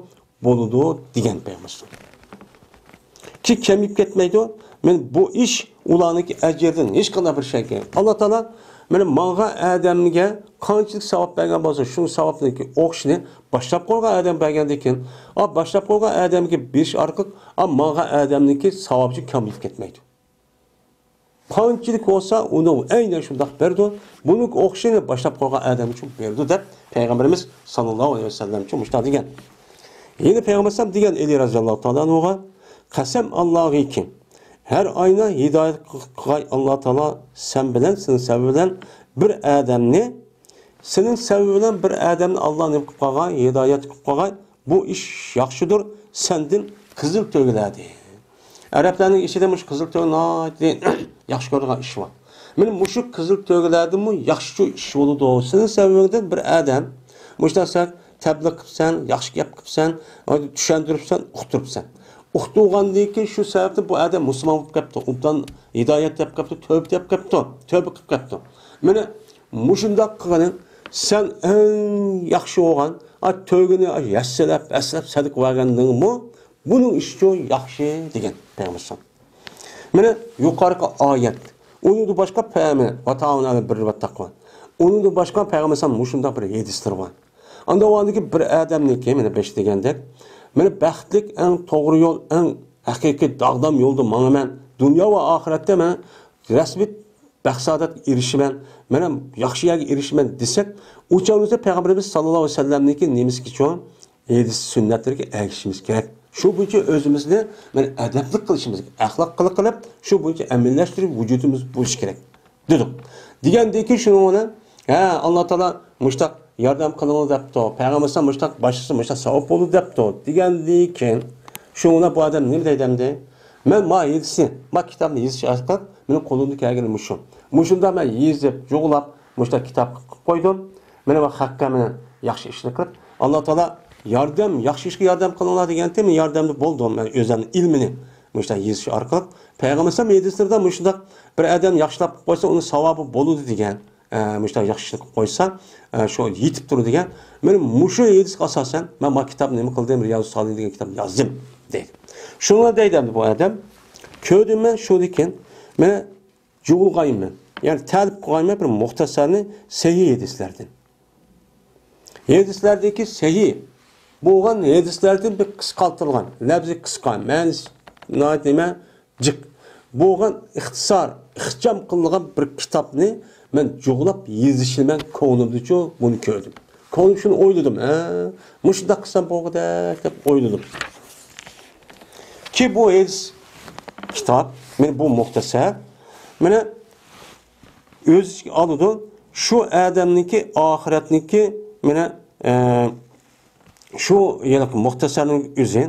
بولىدۇ دېگەن پەيغەمبەر. كى كېمىيىپ كەتمەيدۇ. مانا بۇ ئىش ئۇلارنىڭكى ئەجرىدىن ھېچقانداق بىر شەك يوق. ئاللا تائالا مانا ماڭغان ئادەمگە قانچىلىك ساۋاب بەرگەن بولسا، شۇ ساۋابنىڭكى ئوخشىشىنى باشلاپ قويغان ئادەم بەرگەندىن كېيىن، ئا، باشلاپ قويغان ئادەمگە بېرىش ئارقىلىق، ئا، ماڭغان ئادەمنىڭكى ساۋابى كېمىيىپ كەتمەيدۇ. قانچىلىك بولسا، ئۇنى ئەينەن شۇنداق بېرىدۇ. بۇنىڭ ئوخشىشىنى باشلاپ قويغان ئادەم ئۈچۈن بېرىدۇ، دەپ پەيغەمبىرىمىز ساللاللاھۇ ئەلەيھى ۋەسەللەم ئۈچۈن مۇشۇنداق دېگەن. يەنە پەيغەمبەر دېگەن ئەلى رەزىياللاھۇ تائالا ئەنھۇغا، قەسەم ئاللاھىكى، ھەر ئاينى ھىدايەت قىلغاي ئاللا تائالا سەن بىلەن، سېنىڭ سەۋەبىڭ بىلەن بىر ئادەمنى، سېنىڭ سەۋەبىڭ بىلەن بىر ئادەمنى ئاللا نېمە قىلىپ قالغاي، ھىدايەت قىلىپ قالغاي، بۇ ئىش ياخشىدۇر، سەندىن قىزىل تۆگىلەردىن. ئەرەبلەرنىڭ ئىچىدە مۇشۇ قىزىل تۆگە ناھايىتى ياخشى كۆرىدىغان ئىش بار. مانا مۇشۇ قىزىل تۆگىلەردىنمۇ ياخشى ئىش بولىدۇ. سېنىڭ سەۋەبىڭدىن بىر ئادەم مۇشۇنداق سەن تەبلىغ قىپسەن، ياخشى گەپ قىپسەن، چۈشەندۈرۈپسەن، ئۇقتۇرۇپسەن. ئۇقتۇرغاندىن كېيىن شۇ سەۋەبتىن بۇ ئادەم مۇسۇلمان بولۇپ كەپتۇ، ئوبدان ھىدايەت تېپىپ كەپتۇ، تۆبە تېپىپ كەپتۇ، تۆبە قىلىپ كەپتۇ. مانا مۇشۇنداق قىلغىنىڭ سەن ئەڭ ياخشى بولغان، ئا، تۆگىنى، ئا، يەسسىلەپ، ئەسلەپ سەدىقە بەرگەنلىكىڭمۇ بۇنىڭ ئىشىچۇ ياخشى دېگەن پەيغەمبەر. مانا يۇقىرىقى ئايەت. ئۇنىڭدىن باشقا پەيغەمبەر، ۋەتائاۋۇنۇ ئەلەل بىررى ۋەتتەقۋا. ئۇنىڭدىن باشقا پەيغەمبەر مۇشۇنداق بىر ھەدىسلىرى بار. ئاندىن ئۇ ئاندىكى بىر ئادەمنىڭكى، مانا بېشى دېگەندەك، مانا بەختلىك، ئەڭ توغرا يول، ئەڭ ھەقىقىي داغدام يولدا ماڭىمەن. دۇنيا ۋە ئاخىرەتتە مەن رەسمىي بەخت-سائادەتكە ئېرىشىمەن، مەن ھەم ياخشى يەرگە ئېرىشىمەن دېسەك، ئۇ چاغدا پەيغەمبىرىمىز ساللاللاھۇ ئەلەيھى ۋەسەللەمنىڭكى نېمىسىگىچۇ؟ ھەدىس سۈننەتلىرىگە ئەگىشىشىمىز كېرەك. شۇ بويىچە ئۆزىمىزنى مانا ئەدەپلىك قىلىشىمىز كېرەك، ئەخلاق قىلىق قىلىپ، شۇ بويىچە ئەمەللەشتۈرۈپ ۋۇجۇدىمىز بولۇشى كېرەك. دېدۇق. دېگەندىن كېيىن شۇنىڭ بىلەن، ھە، ئاللا تائالا مۇشتاق ياردەم قىلىڭلار دەپتۇ، پەيغەمبەر مۇشتاق باشلىسا مۇشتاق ساۋاب بولىدۇ دەپتۇ. دېگەندىن كېيىن شۇنىڭ بىلەن بۇ ئادەم نېمە دەيدۇ ئەمدى؟ مەن ما ھەدىسنى، ما كىتابنى يېزىش ئارقىلىق مېنىڭ قولۇمدىن كەلگىنى مۇشۇ. مۇشۇندا مەن يېزىپ، جۇغلاپ، مۇشتاق كىتاب قىلىپ قويدۇم. مانا بۇ خەققە مانا ياخشى ئىشنى قىلىپ، ئاللا تائالا ياردەم، ياخشى ئىشقا ياردەم قىلىڭلار دېگەنتى، مەن ياردەمدە بولدۇم. مەن ئۆزۈمنىڭ ئىلمىنى مۇشۇنداق يېزىش ئارقىلىق پەيغەمبەر ئەلەيھىسسالام ھەدىسلىرىدە مۇشۇنداق بىر ئادەم ياخشىلاپ قويسا، ئۇنىڭ ساۋابى بولىدۇ دېگەن. ئە، مۇشۇنداق ياخشى ئىشنى قىلىپ قويسا، ئە، شۇ يېتىپ تۇرىدۇ دېگەن. مانا مۇشۇ ھەدىسكە ئاساسەن، مەن ما كىتابنى نېمە قىلدىم، رىيازۇس سالىھىن دېگەن كىتابنى يازدىم، دەيدۇ. شۇڭا دەيدۇ ئەمدى بۇ ئادەم، كۆردۈم مەن شۇنىڭدىن كېيىن، مانا جۇغلىغايمەن، يەنى تەلىپ قىلغايمەن بىر مۇختەسەرنى سەھىھ ھەدىسلەردىن. ھەدىسلەردىكى سەھىھ بولغان ھەدىسلەردىن بىر قىسقارتىلغان، لەپزى قىسقا، مەنىسى ناھايىتى نېمە، جىق بولغان، ئىختىسار، ئىخچام قىلىنغان بىر كىتابنى مەن جۇغلاپ يېزىشنى مەن كۆڭلۈمدىچۇ بۇنى كۆردۈم. كۆڭلۈم شۇنى ئويلىدىم، ھە، مۇشۇنداق قىلسام بولغۇدەك دەپ ئويلىدىم. كى بۇ ھەدىس كىتاب، مانا بۇ مۇختەسەر، مانا ئۆز ئىچىگە ئالىدۇ شۇ ئادەمنىڭكى ئاخىرەتنىڭكى، مانا، ئە، شۇ ھېلىقى مۇختەسەرنىڭ ئۆزى.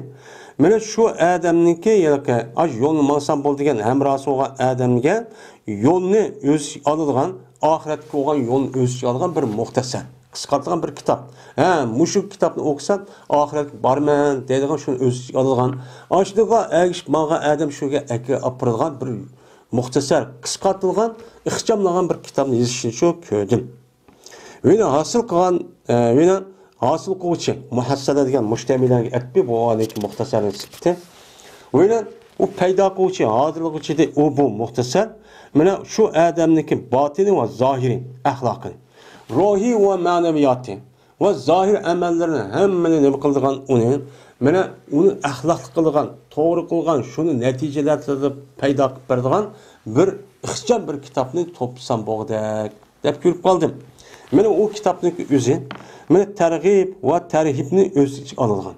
مانا شۇ ئادەمنىڭكى ھېلىقى ئاش يولنى ماڭسام بولدى دېگەن ھەمراھى بولغان ئادەمگە يولنى ئۆز ئىچىگە ئالىدىغان، ئاخىرەتكە بولغان يولنى ئۆز ئىچىگە ئالىدىغان بىر مۇختەسەر. قىسقارتىلغان بىر كىتاب. ھە، مۇشۇ كىتابنى ئوقۇسام، ئاخىرەتكە بارىمەن دەيدىغان، شۇنى ئۆز ئىچىگە ئالىدىغان، ئاشۇنىڭغا ئەگىشىپ ماڭغان ئادەم شۇ يەرگە ئاپىرىدىغان بىر مۇختەسەر، قىسقارتىلغان، ئىخچاملانغان بىر كىتابنى يېزىشىنى شۇ كۆردۈم. ۋېنى ھاسىل قىلغان، ئە، ۋېنى ھاسىل قىلغۇچى، مۇھەسسەلە دېگەن مۇشتەمىلەنگە ئەتپى بۇ ئانىكى مۇختەسەرنىڭ سۈپىتى. ۋېنى ئۇ پەيدا قىلغۇچى، ھازىرلىغۇچى دې ئۇ بۇ مۇختەسەر. مانا شۇ ئادەمنىڭكى باتىنى ۋە زاھىرى، ئەخلاقىنى، روھى ۋە مەنىۋىياتى ۋە زاھىر ئەمەللىرىنى ھەممىنى نېمە قىلىدىغان ئۇنى، مانا ئۇنى ئەخلاقلىق قىلىدىغان، توغرا قىلغان، شۇنى نەتىجىلەندۈرۈپ پەيدا قىلىپ بېرىدىغان بىر ئىخچام بىر كىتابنى توپلىسام بولغۇدەك دەپ كۆرۈپ قالدىم. مانا ئۇ كىتابنىڭ ئۆزى، مانا تەرغىب ۋە تەرھىبنى ئۆز ئىچىگە ئالىدىغان.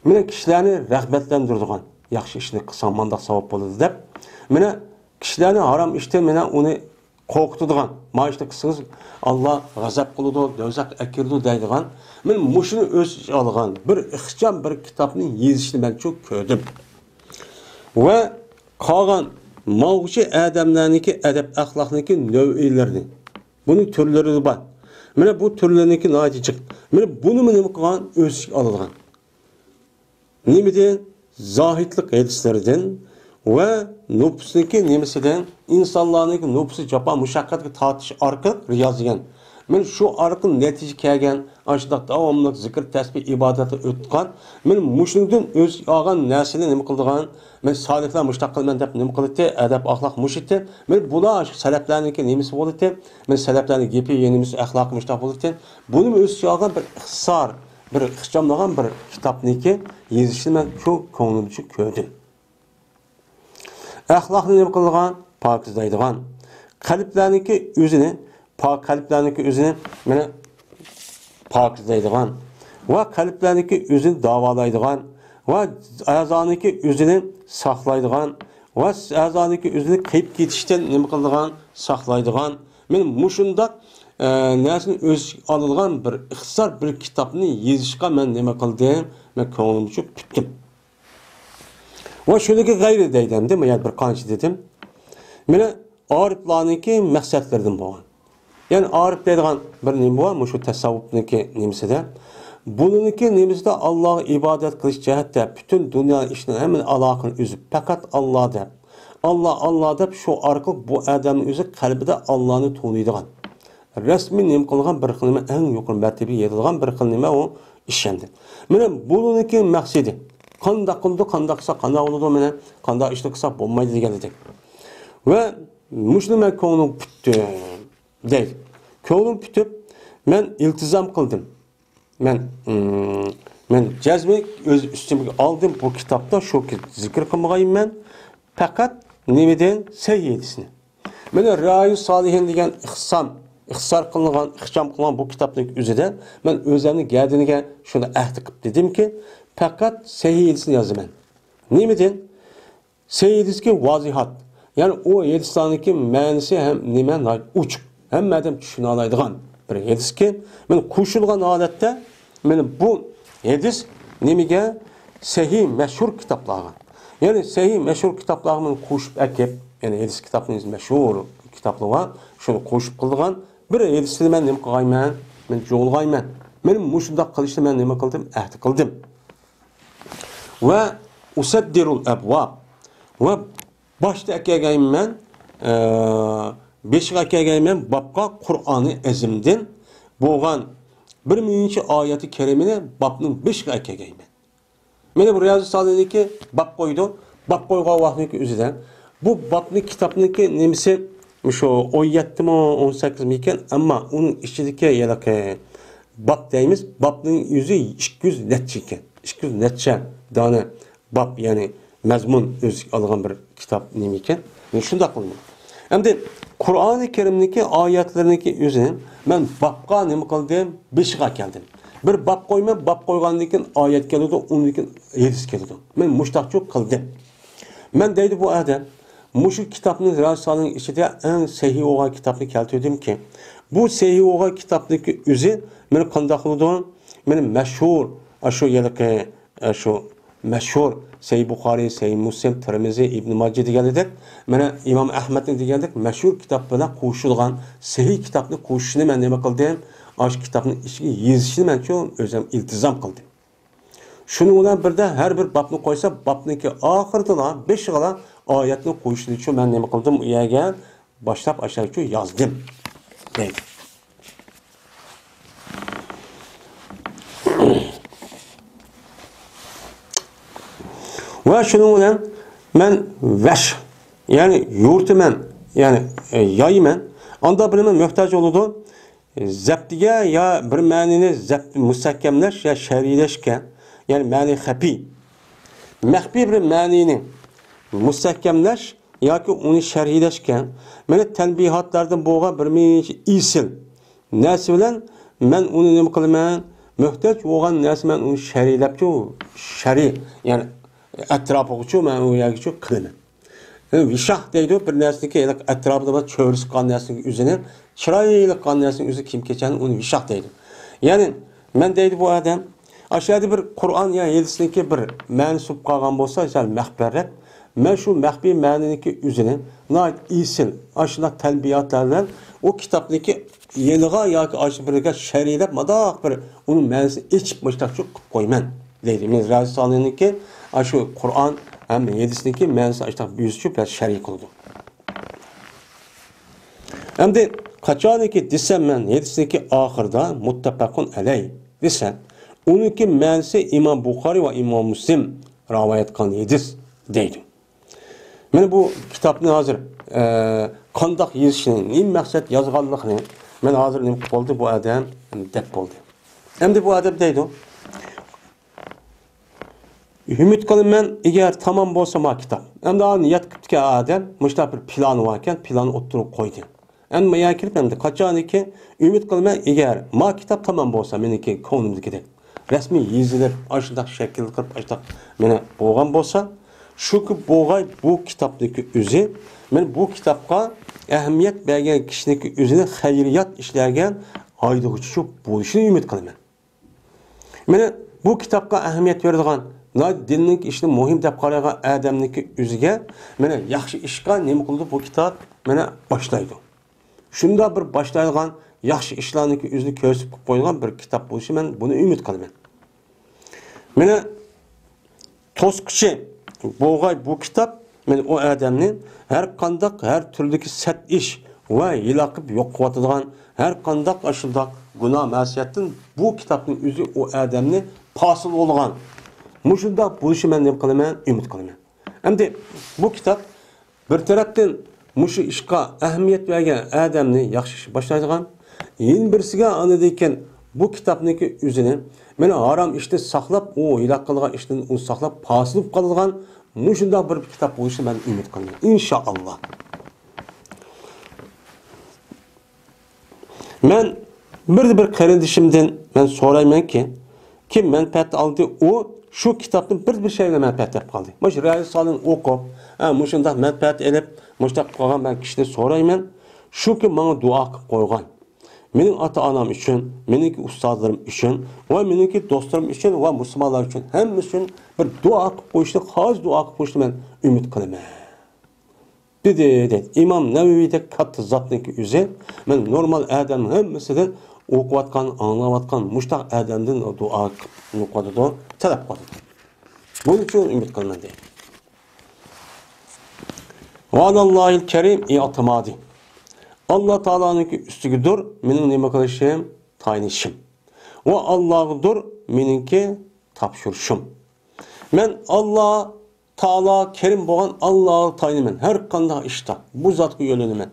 مانا كىشىلەرنى رىغبەتلەندۈرىدىغان، ياخشى ئىشنى قىلساڭ مانداق ساۋاب بولىدۇ دەپ، مانا كىشىلەرنى ھارام ئىشتىن مانا ئۇنى قورقۇتىدىغان، ما ئىشنى قىلسىڭىز ئاللا غەزەپ قىلىدۇ، دوزاخقا ئەكىرىدۇ دەيدىغان، مانا مۇشۇنى ئۆز ئىچىگە ئالغان بىر ئىخچام بىر كىتابنى يېزىشنى مەن شۇ كۆردۈم. ۋە قالغان ماڭغۇچى ئادەملەرنىڭكى ئەدەپ ئەخلاقنىڭكى نەۋئىلىرىنى، بۇنىڭ تۈرلىرى بار. مانا بۇ تۈرلەرنىڭكى ناھايىتى جىق. مانا بۇنىمۇ نېمە قىلغان؟ ئۆز ئىچىگە ئالىدىغان. نېمىدىن؟ زاھىدلىق ھېدىسلىرىدىن ۋە نوپۇسنىڭكى نېمىسىدىن؟ ئىنسانلارنىڭكى نوپۇسى جاپا مۇشەققەتكە تارتىش ئارقىلىق رىياز دېگەن. مانا شۇ ئارقىلىق نەتىجە كەلگەن، ئاشۇنداق داۋاملىق زىكىر، تەسبىھ، ئىبادەتتە ئۆتكەن. مانا مۇشۇنىڭدىن ئۆز ئالغان نەرسىنى نېمە قىلىدىغان؟ مەن سالىھلار مۇشۇنداق قىلىمەن دەپ نېمە قىلىتتى؟ ئەدەپ، ئەخلاق مۇشىتى. مانا بۇلار شۇ سەلەفلەرنىڭكى نېمىسى بولىتتى؟ مانا سەلەفلەرنىڭ گېپى، نېمىسى، ئەخلاقى مۇشۇنداق بولىتتى. بۇنىمۇ ئۆز ئىچىگە ئالغان بىر ئىختىسار، بىر ئىخچاملىغان بىر كىتابنىڭكى يېزىشنى مەن شۇ كۆڭلۈمچە كۆردۈم. ئەخلاقنى نېمە قىلىدىغان؟ پاكىزلايدىغان. قەلبلەرنىڭكى ئۆزىنى، پا-، قەلبلەرنىڭكى ئۆزىنى مانا پاكىزلايدىغان ۋە قەلبلەرنىڭكى ئۆزىنى داۋالايدىغان ۋە ئەزانىڭكى ئۆزىنى ساقلايدىغان ۋە ئەزانىڭكى ئۆزىنى قېيىپ كېتىشتىن نېمە قىلىدىغان؟ ساقلايدىغان. مانا مۇشۇنداق، ئە، نەرسىنى ئۆز ئىچىگە ئالىدىغان بىر ئىختىسار بىر كىتابنى يېزىشقا مەن نېمە قىلدىم؟ مەن كۆڭلۈمچە پۈتتۈم. ۋە شۇنىڭكى غەيرى دەيدۇ ئەمدى، مەن يەنە بىر قانچە دېدىم. مانا ئارىپلارنىڭكى مەقسەتلىرىدىن بولغان. يەنى ئارىپ دەيدىغان بىر نېمە بار، مۇشۇ تەسەۋۋۇپنىڭكى نېمىسىدە. بۇنىڭكى نېمىسىدە ئاللاغا ئىبادەت قىلىش جەھەتتە پۈتۈن دۇنيا ئىشىنىڭ ھەممىنى ئالاقىنى ئۈزۈپ، پەقەت ئاللا دەپ، ئاللا، ئاللا دەپ، شۇ ئارقىلىق بۇ ئادەمنىڭ ئۆزى قەلبىدە ئاللانى تونۇيدىغان. رەسمىي نېمە قىلغان بىر خىل نېمە، ئەڭ يۇقىرى مەرتىۋىگە يېتىدىغان بىر خىل نېمە ئۇ ئىشەندى. مانا بۇنىڭكى مەقسىتى، قانداق قىلىدۇ، قانداق قىلسا قانداق بولىدۇ، مانا قانداق ئىشنى قىلسا بولمايدۇ دېگەن ئىدى. ۋە مۇشۇنى مەن كۆڭلۈم پۈتتى دەيدۇ. كۆڭلۈم پۈتۈپ، مەن ئىلتىزام قىلدىم. مەن، ئىم، مەن جەزمەن ئۆز ئۈستۈمگە ئالدىم، بۇ كىتابتا شۇ زىكىر قىلمىغايمەن. پەقەت نېمىدىن؟ سەھىھ ھەدىسنى. مانا رىيازۇس سالىھىن دېگەن ئىخسام، ئىخسار قىلىنغان، ئىخچام قىلىنغان بۇ كىتابنىڭ ئۆزىدە مەن ئۆزۈمنىڭ گەدىنىگە شۇنى ئەھدى قىلىپ دېدىمكى، پەقەت سەھىھ ھەدىسنى يازىمەن. نېمىدىن؟ سەھىھ ھەدىسكى ۋازىھات. يەنى ئۇ ھەدىسلەرنىڭكى مەنىسى ھەم نېمە ناھايىتى ئوچۇق. ھەممە ئادەم چۈشىنەلەيدىغان بىر ھەدىسكى، مانا قوشۇلغان ھالەتتە مانا بۇ ھەدىس نېمىگە؟ سەھىھ مەشھۇر كىتابلارغا. يەنى سەھىھ مەشھۇر كىتابلارغا مانا قوشۇپ ئەكىپ، يەنى ھەدىس كىتابنىڭ مەشھۇر كىتابلىرى بار، شۇنى قوشۇپ قىلىدىغان بىر ھەدىسنى مەن نېمە قىلغايمەن؟ مەن جۇغلىغايمەن. مانا مۇشۇنداق قىلىشنى مەن نېمە قىلدىم؟ ئەھدى قىلدىم. ۋە ئۇسەددىرۇل ئەبۋاب. ۋە باشتا ئەكەلگەيمەن، ئە، بېشىغا ئەكەلگەيمەن بابقا قۇرئانى ئەزىمدىن بولغان بىر مىڭىنچە ئايەتى كەرىمىنى بابنىڭ بېشىغا ئەكەلگەيمەن. مانا بۇ رىيازۇ سالىھنىڭكى باب قويىدۇ. باب قويغان ۋاقتىنىڭكى ئۆزىدە بۇ بابنىڭ كىتابنىڭكى نېمىسى مۇشۇ ئون يەتتىمۇ، ئون سەككىزمۇ ئىكەن، ئەمما ئۇنىڭ ئىچىدىكى ھېلىقى باب دەيمىز، بابنىڭ ئۆزى ئىككى يۈز نەچچە ئىكەن. ئىككى يۈز نەچچە دانە باب، يەنى مەزمۇن ئۆز ئىچىگە ئالغان بىر كىتاب نېمە ئىكەن؟ مانا شۇنداق قىلدىم. ئەمدى قۇرئانى كەرىمنىڭكى ئايەتلىرىنىڭكى ئۆزىنى مەن بابقا نېمە قىلدىم؟ بېشىغا كەلدىم. بىر باب قويىمەن، باب قويغاندىن كېيىن ئايەت كېلىدۇ، ئۇندىن كېيىن ھەدىس كېلىدۇ. مەن مۇشتاقچۇ قىلدىم. مەن دەيدۇ بۇ ئادەم، مۇشۇ كىتابنى رىيازۇس سالىھنىڭ ئىچىدە ئەڭ سەھىھ بولغان كىتابنى كەلتۈردۈمكى، بۇ سەھىھ بولغان كىتابنىڭكى ئۆزى مانا قانداق بولىدۇ؟ مانا مەشھۇر، ئاشۇ ھېلىقى ئە، شۇ مەشھۇر سەھىھ بۇخارىي، سەھىھ مۇسلىم، تىرمىزى، ئىبن ماجە دېگەندەك، مانا ئىمام ئەھمەدنىڭ دېگەندەك مەشھۇر كىتاب بىلەن قوشۇلغان سەھىھ كىتابنى قوشۇشنى مەن نېمە قىلدىم؟ ئاشۇ كىتابنىڭ ئىچىگە يېزىشنى مەن شۇ ئۆزۈم ئىلتىزام قىلدىم. شۇنىڭ بىلەن بىردە ھەر بىر بابنى قويسا، بابنىڭكى ئاخىرىدىلا، بېشىغىلا ئايەتنى قويۇشنى شۇ مەن نېمە قىلدىم؟ ئۇ يەرگە باشلاپ ئاشۇ يازدىم دەيدۇ. ۋە شۇنىڭ بىلەن مەن ۋەش، يەنى يورۇتىمەن، يەنى، ئە، يايىمەن. ئاندا بىلىمەن مۆھتاج بولىدۇ زەپتىگە يا بىر مەنىنى زەپت مۇستەھكەملەش يا شەرھلەشكە، يەنى مەنى خەپىي، مەخپىي بىر مەنىنى مۇستەھكەملەش ياكى ئۇنى شەرھلەشكە، مانا تەنبىھاتلاردىن بولغان بىر مىنچە ئېسىل نەرسە بىلەن مەن ئۇنى نېمە قىلىمەن؟ مۆھتاج بولغان نەرسە مەن ئۇنى شەرھلەپچۇ، شەرھ، يەنى ئەتراپىغىچۇ مەن ئۇ يەرگىچۇ قىلىمەن. ۋىشاھ دەيدۇ، بىر نەرسىنىڭكى ھېلىقى ئەتراپىدا بىر چۆرىسى قالغان نەرسىنىڭ ئۆزىنى، چىرايلىق قالغان نەرسىنىڭ ئۆزى كىيىم-كېچەكنى ئۇنى ۋىشاھ دەيدۇ. يەنى مەن دەيدۇ بۇ ئادەم، ئاشۇ يەردە بىر قۇرئان يا ھەدىسنىڭكى بىر مەنىسى بولۇپ قالغان بولسا، سەل مەخپىيرەك. مەن شۇ مەخپىي مەنىنىڭكى ئۆزىنى ناھايىتى ئېسىل، ئاشۇنداق تەنبىھاتلار بىلەن ئۇ كىتابنىڭكى يېنىغا ياكى ئاشۇ بىرگە شەرھلەپ ماداق بىر ئۇنىڭ مەنىسىنى ئېچىپ مۇشتاق شۇ قىلىپ قويىمەن دەيدۇ. مەن رازى سالىنىڭكى ئاشۇ قۇرئان ھەم ھەدىسنىڭكى مەنىسىنى ئاشتاق يۈزچە شەرھ قىلىدۇ. ئەمدى قاچانكى دېسەم مەن ھەدىسنىڭكى ئاخىرىدا مۇتتەپەقۇن ئەلەي دېسە، ئۇنىڭكى مەنىسى ئىمام بۇخارى ۋە ئىمام مۇسلىم راۋايەت قىلغان ھەدىس دەيدۇ. مانا بۇ كىتابنى ھازىر، ئە، قانداق يېزىشنى، نېمە مەقسەت يازغانلىقىنى مەن ھازىر نېمە قىلىپ بولدى، بۇ ئادەم دەپ بولدى. ئەمدى بۇ ئادەم دەيدۇ، ئۈمىد قىلىمەن، ئەگەر تامام بولسا ما كىتاب. ئەمدى ئاندىن ياتقىپتىكەن ئادەم، مۇشۇنداق بىر پىلانى باركەن، پىلاننى ئوتتۇرىغا قويدى. ئەمدى ما يەرگە كېلىپ، ئەمدى قاچانكى ئۈمىد قىلىمەن، ئەگەر ما كىتاب تامام بولسا، مېنىڭكى كۆڭلۈمدىكىدەك، رەسمىي يېزىلىپ، ئاشۇنداق شەكىل قىلىپ، ئاشۇنداق مانا بولغان بولسا، شۇكى بولغاي بۇ كىتابنىڭكى ئۆزى، مانا بۇ كىتابقا ئەھمىيەت بەرگەن كىشىنىڭكى ئۆزىنى خەيرىيات ئىشلارغا ھايدىغۇچى بولۇشىنى ئۈمىد قىلىمەن. مانا بۇ كىتابقا ئەھمىيەت بېرىدىغان، دىننىڭ ئىشىنى مۇھىم دەپ قارايدىغان ئادەمنىڭكى ئۆزىگە مانا ياخشى ئىشقا نېمە قىلىدۇ بۇ كىتاب؟ مانا باشلايدۇ. شۇنداق بىر باشلايدىغان ياخشى ئىشلارنىڭكى ئۆزىنى كۆرسىتىپ قويىدىغان بىر كىتاب بولۇشى، مەن بۇنى ئۈمىد قىلىمەن. مانا توسقۇچى بولغاي بۇ كىتاب، مانا ئۇ ئادەمنى ھەر قانداق، ھەر تۈردىكى سەت ئىش ۋە ھىيلە قىلىپ يوق قىلىۋاتىدىغان ھەر قانداق ئاشۇنداق گۇناھ مەسىيەتتىن بۇ كىتابنىڭ ئۆزى ئۇ ئادەمنى پاسىل بولغان. مۇشۇنداق بولۇشى مەن نېمە قىلىمەن؟ ئۈمىد قىلىمەن. ئەمدى بۇ كىتاب بىر تەرەپتىن مۇشۇ ئىشقا ئەھمىيەت بەرگەن ئادەمنى ياخشى ئىش باشلايدىغان، يەنە بىرسىگە ئاندىن كېيىن بۇ كىتابنىڭكى ئۆزىنى مانا ھارام ئىشنى ساقلاپ، ئۇ ھىلاك قىلغان ئىشتىن ئۇنى ساقلاپ، پاسىل بولۇپ قالىدىغان مۇشۇنداق بىر كىتاب بولۇشىنى مەن ئۈمىد قىلىمەن، ئىنشائاللا. مەن بىر، بىر قېرىندىشىمدىن مەن سورايمەنكى، كىم مەنپەئەت ئالدى، ئۇ شۇ كىتابتىن بىر، بىر شەيلەر مەنپەئەت تېپىپ قالدى. مۇشۇ رەيىس سالىن ئوقۇپ، ھە، مۇشۇنداق مەنپەئەت ئېلىپ، مۇشۇنداق قىلغان مەن كىشىدىن سورايمەن. شۇكى ماڭا دۇئا قىلىپ قويغان. مېنىڭ ئاتا-ئانام ئۈچۈن، مېنىڭكى ئۇستازلىرىم ئۈچۈن ۋە مېنىڭكى دوستلىرىم ئۈچۈن ۋە مۇسۇلمانلار ئۈچۈن، ھەممىسى ئۈچۈن بىر دۇئا قىلىپ قويۇشنى، خالىس دۇئا قىلىپ قويۇشنى مەن ئۈمىد قىلىمەن. دېدى، دەيدۇ. ئىمام نەۋەۋىدەك كاتتا زاتنىڭكى ئۆزى، مەن نورمال ئادەمنىڭ ھەممىسىدىن ئوقۇۋاتقان، ئاڭلاۋاتقان مۇشتاق ئادەمدىن دۇئا قىلىپ قويۇۋاتىدۇ، تەلەپ قىلىۋاتىدۇ. بۇنىڭ ئۈچۈن ئۈمىد قىلىمەن، دەيدۇ. ۋە ئالاللاھىل كەرىم ئىئتىمادى. ئاللا تائالانىڭكى ئۈستىگىدۇر مېنىڭ نېمە قىلىشىم؟ تايىنىشىم. ۋە ئاللاغىدۇر مېنىڭكى تاپشۇرۇشۇم. مەن ئاللا تائالا كەرىم بولغان ئاللاغا تايىنىمەن. ھەر قانداق ئىشتا بۇ زاتقا يۆلىنىمەن.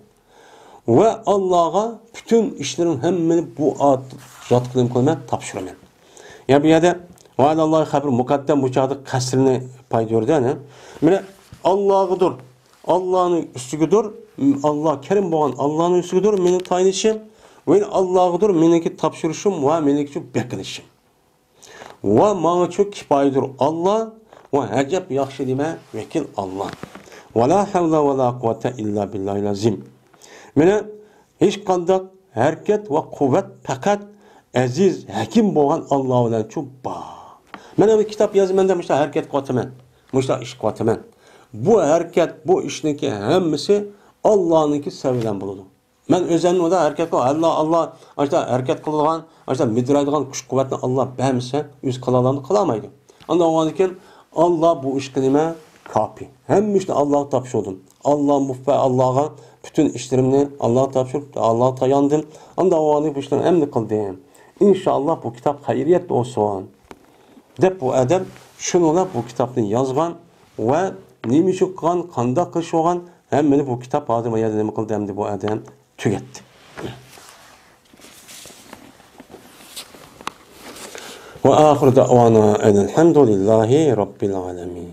ۋە ئاللاغا پۈتۈن ئىشلىرىم ھەممىنى بۇ ئات-، زاتقا نېمە قىلىمەن؟ تاپشۇرىمەن. يا بۇ يەردە ۋە ئالاللاھى خەبىر مۇقەددەم بۇ چاغدا قەسرىنى پايدا يورىدى، ئەنە. مانا ئاللاغىدۇر، ئاللانىڭ ئۈستىگىدۇر، ئاللا كەرىم بولغان ئاللانىڭ ئۈستىگىدۇر مېنىڭ تايىنىشىم، ۋە ئاللاغىدۇر مېنىڭكى تاپشۇرۇشۇم ۋە مېنىڭكى بېقىنىشىم. ۋە ماڭىچۇ كىپايىدۇر ئاللا، ۋە ئەجەب ياخشى نېمە ۋەكىل ئاللا. ۋە لا ھەۋلە ۋە لا قۇۋۋەتە ئىللا بىللاھىل ئەزىم. مانا ھېچقانداق ھەرىكەت ۋە قۇۋۋەت پەقەت ئەزىز، ھەكىم بولغان ئاللا بىلەنچۇ بار. مەن ئەمدى كىتاب يازىمەن دەپ مۇشۇنداق ھەرىكەت قىلىۋاتىمەن. مۇشۇنداق ئىش قىلىۋاتىمەن. بۇ ھەرىكەت، بۇ ئىشنىڭكى ھەممىسى ئاللانىڭكى سەۋەبى بىلەن بولىدۇ. مەن ئۆزۈمنى ئۇنداق ھەرىكەت قىلىپ، ئاللا، ئاللا، ئاشۇنداق ھەرىكەت قىلىدىغان، ئاشۇنداق مىدىرايدىغان كۈچ قۇۋۋەتنى ئاللا بەرمىسە، ئۆزى قىلالامدۇ؟ قىلالمايدۇ. ئانداق بولغاندىن كېيىن، ئاللا بۇ ئىشقا نېمە؟ كاپى. ھەممە ئىشنى ئاللاغا تاپشۇردۇم. ئاللا مۇۋەپپەق، ئاللاغا پۈتۈن ئىشلىرىمنى ئاللاغا تاپشۇرۇپ، ئاللاغا تاياندىم. ئانداق بولغاندىن كېيىن بۇ ئىشلارنى ھەممىنى قىلدىم. ئىنشائاللا بۇ كىتاب خەيرىيەت بولسۇن، دەپ بۇ ئادەم شۇنىڭ بىلەن بۇ كىتابنى يازغان ۋە نېمە ئۈچۈن قىلغان، قانداق قىلىش بولغان، ھەممىنى بۇ كىتاب ھازىر ما يەردە نېمە قىلدى، ئەمدى بۇ ئادەم تۈگەتتى. ۋە ئاخىر دەۋانا ئەنىل ھەمدۇلىللاھى رەببىل ئالەمىن.